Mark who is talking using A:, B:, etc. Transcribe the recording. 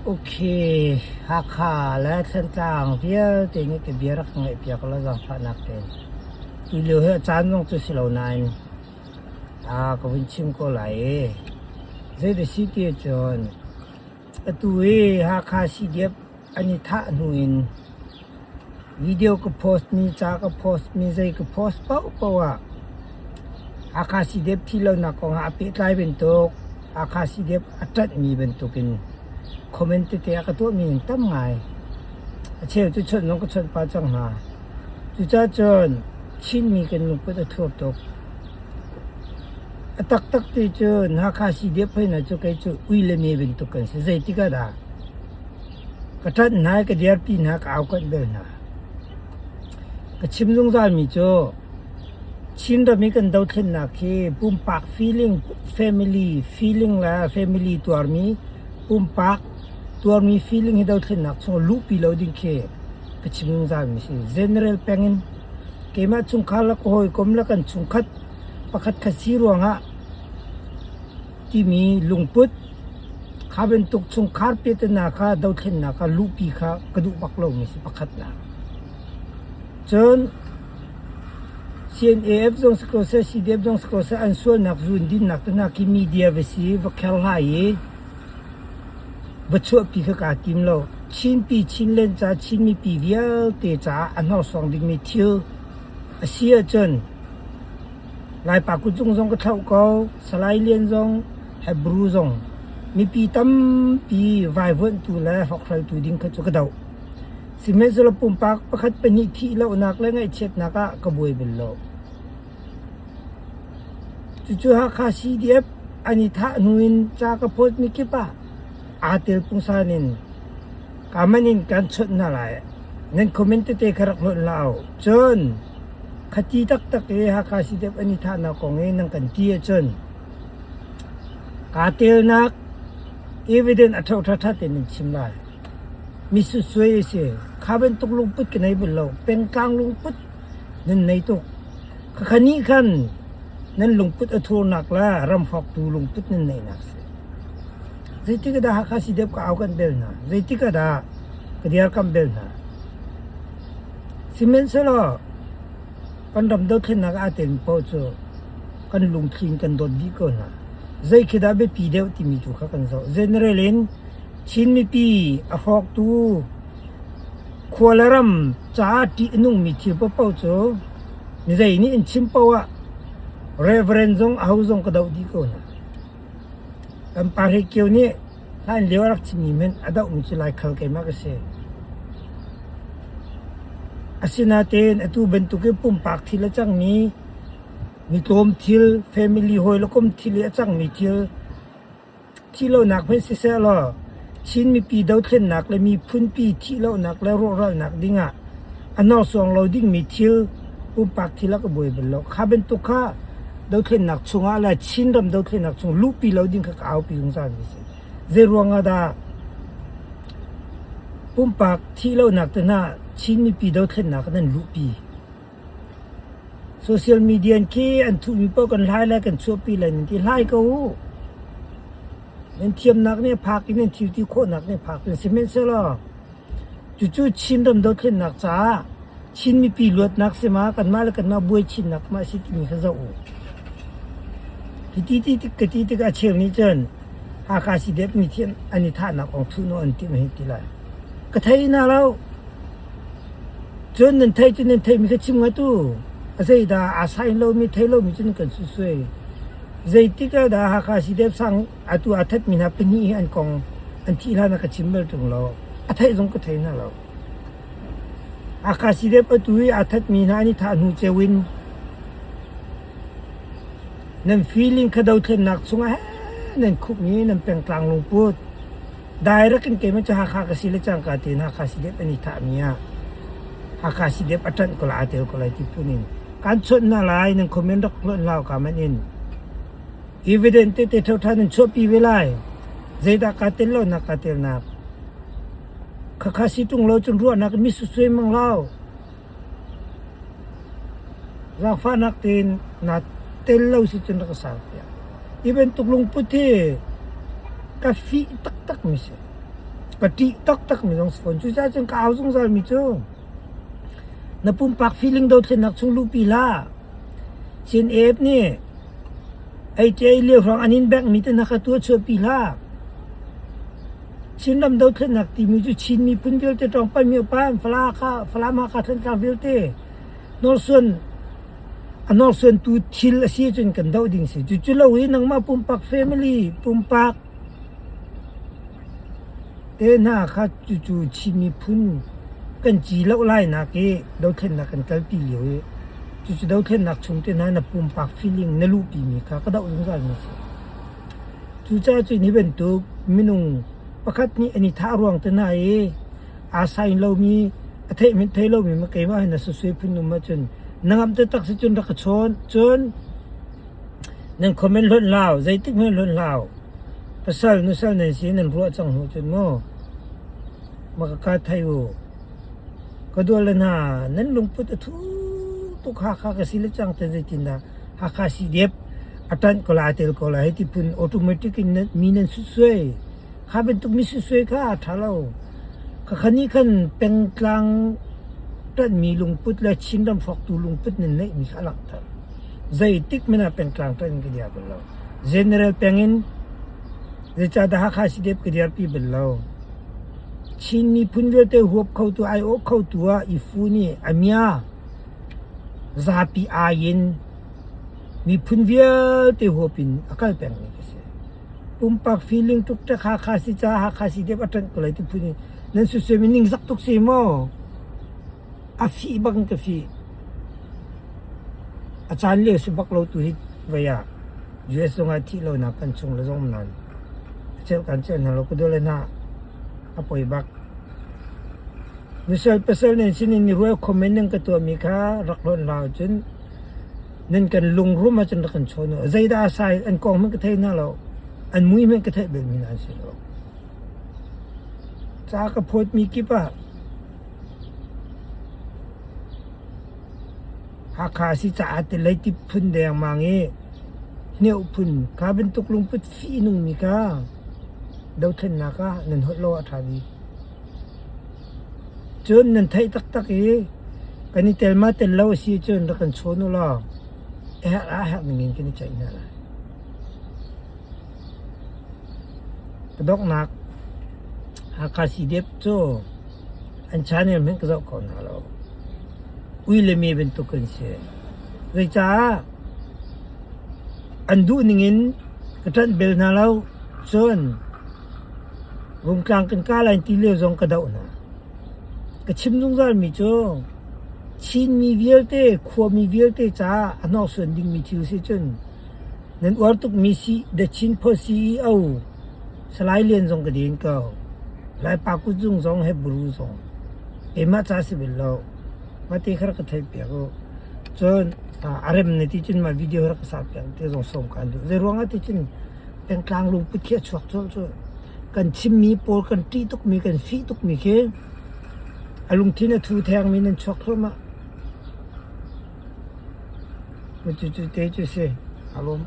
A: Ok, Hakha le Thantlang vialte nih ka bia rak ka ngaihpiak law zaangfahnak tein. Tulio hi a caan zong cu si lo nain aa ka vun chim ko lai i zei si ti ahcun atu hi Hakha CDF an i thah hnu in video ka post mi, ca ka post mi, zei ka post paohpaoh ah Hakha CDF thih lonak kong ah a pehtlai bantuk, Hakha CDF a ṭanhmi bantukin comment tete a ka tuahmi an tam ngai. A cheu cu chawnh zong ka chawnh pah cang hna. Cucaah cun Chinmi kan lungput a thur tuk. A taktak ti cun Hakha CDF hoi hna cu kei cu ui le me bantuk kan si. Zeitik ah dah ka ṭanh hna i ka dirpi hna, ka aukanh bel hna. Ka chim zungzalmi cu Chinram i kan dothlennak hi pumpak feeling, family feeling le family tuarmi pumpak tuarmi feeling hi dothlennak chung luhpi lo ding khi ka chim zungzalmi si. General peng in keimah chungkhar le ka hawikom le kan chungkhat pakhat khat si ruangah timi lungput kha bantuk chungkhar piahtana kha dothlennak ah luhpi kha ka duh bak lomi si pakhatnak. Cun CNAF zong si ko seh, CDF zong si ko seh an sualnak zun dinnak te hna khi media va si va kherhlai i va chuahpi kha kaa tim lo. Chinpi Chinland ca Chin mipi vialte caah a hnorsuang dingmi thil a si ahcun Laipa kutzung zong ka thlauh ko, Salai Lian zong, Hebrew zong mipi tampi vaivuanhtu le hrawkhraltu ding kha cu ka doh. Sihmanhsehlaw pumpak pakhat pahnih thih lonak le ngaihchiatnak ah ka buai bal lo. Cucu Hakha CDF an i thah hnu in ca ka phawtmi kip ah aa tel pungsan in kaman in kan chawnh hna lai. Nan comment tete kha rak hlonh hlah u. Cun khati taktak i Hakha CDF an i thahnak kong i nan kan ti ahcun kaa telnak evidence a ṭho ṭhaṭha tein nan chim lai. Mi sutsuai a si. Kha bantuk lungput ka nei bal lo. Pengtlang lungput nan nei tuk. Khakha nih khan nan lungput a thurnak le ram hrawktu lungput nan neihnak si. Zeitik ah dah Hakha CDF ka au kan bel hna? Zeitik ah dah ka dirkamh bel hna? Sihmanhsehlaw kan ram dothlennak aa telmi paoh cu kan lungthli in kan dawt dih ko hna. Zei khi dah biapi deuh timi tu kha kan zoh. General in Chin mipi a hrawktu khua le ram caah ṭih a nungmi thil paohpaoh cu mizei nih an chim paoh ah Reverend zong aho zong ka doh dih ko hna. Kan pa Hre Kio nih hlan lio a rak chimmi hmanh a dohmi cu Laikhal keimah ka si. Asinain atu bantukin pumpak thil a cangmi, mi tlawm thil, family hawi le kom thil i a cangmi thil Thihlonak hmanh sisehlaw Chin mipi dothlennak le miphunpi thihlonak le rawhralnak dingah a hnorsuang lo dingmi thil pumpak thil a ka buai bal lo. Kha bantuk kha dothlennak chungah le Chinram dothlennak chung luhpi lo ding kha ka aupi zungzalmi si. Zeiruang ah dah pumpak thihlonak te hna Chin mipi dothlennak ah nan luhpi? Social media in khi an thuhmi paoh kan hlai lai kan chuahpi lai nan ti hlai ko u. Nan thiamnak nih a phak i nan thil ti khawhnak nih a phak in sihmanhsehlaw cucu Chinram dothlennak caah Chin mipi luatnak si ma kanmah le kanmah buai chinnak ma si timi kha zoh u. Hi ti ti ka ti tikah a cheu nih cun Hakha CDF mi thiam an i thahnak kong thuhnawh an timh hei ti lai. Ka thei hna lo. Cun nan theih cu nan theihmi kha chim ngat u. A zeidah aa sain lomi thei lomi cu nan kan susuai. Zeitik ah dah Hakha CDF sang atu aa thatmi hna pahnih hi an kong an thih hlan ah ka chim bal ṭung lo. A theih zong ka thei hna lo. Hakha CDF atu i aa thatmi hna an i thah hnu ceu in nan feeling kha dothlennak chungah nan khupmi nan pengtlang lungput Direct in keimah cu Hakha ka si le cangka tein Hakha CDF an i thahmi ah Hakha CDF a ṭanh ko lai, aa tel ko lai ti phun in kan chawnh hna lai, nan comment rak hlonh hlah ka man in. Evidence tete ṭhoṭha nan chuahpi ve lai. Zeidah kaa tel lo nak kaa telnak. Khakha si ṭung lo cun ruahnak mi susuai mang lo. Zaangfahnak tein naa tel lo si cun rak ka sau tiah. Hi bantuk lungput hi ka fih taktakmi si. Ka ṭih taktakmi zong si fawn. Cucaah cun ka au zungzalmi cu na pumpak feeling dothlennak chung luhpi hlah. CNF nih ei lio hrawng an in benghmi te hna kha tuah chuahpi hlah. Chinram dothlennak timi cu Chin miphun vialte ṭawngpai miopan Falam Hakha Thantlang vialte nawlsuan a nawlsuantu thil a si ahcun kan doh ding si. Cucu lo i nangmah pumpak family pumpak te hna kha cucu Chin miphun kan ci loh lainak i dothlennak kan kalpi lio i cucu dothlennak chung te hna na pumpak feeling na luhpimi kha ka doh zungzalmi a si. Cucaah cun hi bantuk minung pakhat nih an i thah ruang te hna i aa sain lomi a theih hmanh thei lomi ma keimah hi na sasui phun um ahcun na ngamh taktak si cun rak ka chawn. Cun nan comment hlonh hlau, zeitik hmanh hlonh hlau. Pasal nusal nan si nan ruah cang hnu cun mu ma ka ka thei u. Ka dual le hna nan lungput a thu tuk Hakha ka si le cang te zeitindah Hakha CDF a ṭanh ko lai a tel ko lai hei ti phun automatic in mi nan sutsuai. Kha bantuk mi sutsuai kha a ṭha lo. Khakha nih khan pengtlang ṭanhmi lungput le Chinram hrawktu lungput nan neihmi kha a langhter. Zeitik hmanh ah pengtlang ṭanh in ka dir bal lo. General peng in zeicahdah Hakha CDF ka dirpi bal lo. Chin miphun vialte huap khotu aiawh khotu ah i fun i a mia zapi ai in miphun vialte huap in a kal pengmi ka si. Pumpak feeling tuk ṭek Hakha si caah Hakha CDF a ṭanh ko lai ti phun in nan susuai mi ningzak tuk si maw? A fih bak in ka fih. A caan lio si bak lo tu hi vei ah US zong ah thih lonak kan chung le zong nan a chel kan chel hna lo ka dole hna a poi bak. Nusel pasal nan sin in rual comment nan ka tuahmi kha rak hlawn hlah cun nan kan lungrum ahcun rak kan chawn u. Zeidah a sai an kong hmanh ka thei hna lo. An mui hmanh ka theih bel mi hna an si lo. Ca ka phawtmi kip ah Hakha a si caah tileitip phun dengmang i hneuh phun kha bantuk lungput fihnungmi kha dothlennak ah nan holh lo a ṭha bik. Cun nan theih taktak i kan i tel ma tel lo a si cun rak kan chawn u law a herh ah a herh ning in kan i ceih hna lai. Ka donghnak Hakha CDF cu an channel hmanh ka zoh kho hna lo. Ui le me bantuk an si. Zeicah an duh ning in ka ṭanh bel hna lo. Cun Rungtlang kan ka lai ti lio zong ka doh hna. Ka chim zungzalmi cu Chinmi vialte, khuami vialte caah a hnawksuan dingmi thil si cun Nan uar tukmi si The Chin Post CEO Salai Lian zong ka din ko. Laipa kutzung zong Hebrew zong. Keimah ca si bel lo. Mate kha rak ka theih piak u. Cun a rem ne ti cun mah video rak ka sa piak te zong sawm kan duh. Zei ruangah ti cun pengtlang lungput khi a chuak colh cu kan chimmi pawl kan ṭih tukmi kan fih tukmi khi a lungthin a thu thengmi nan chuak thluahmah. Cucu te cu si. A lawm.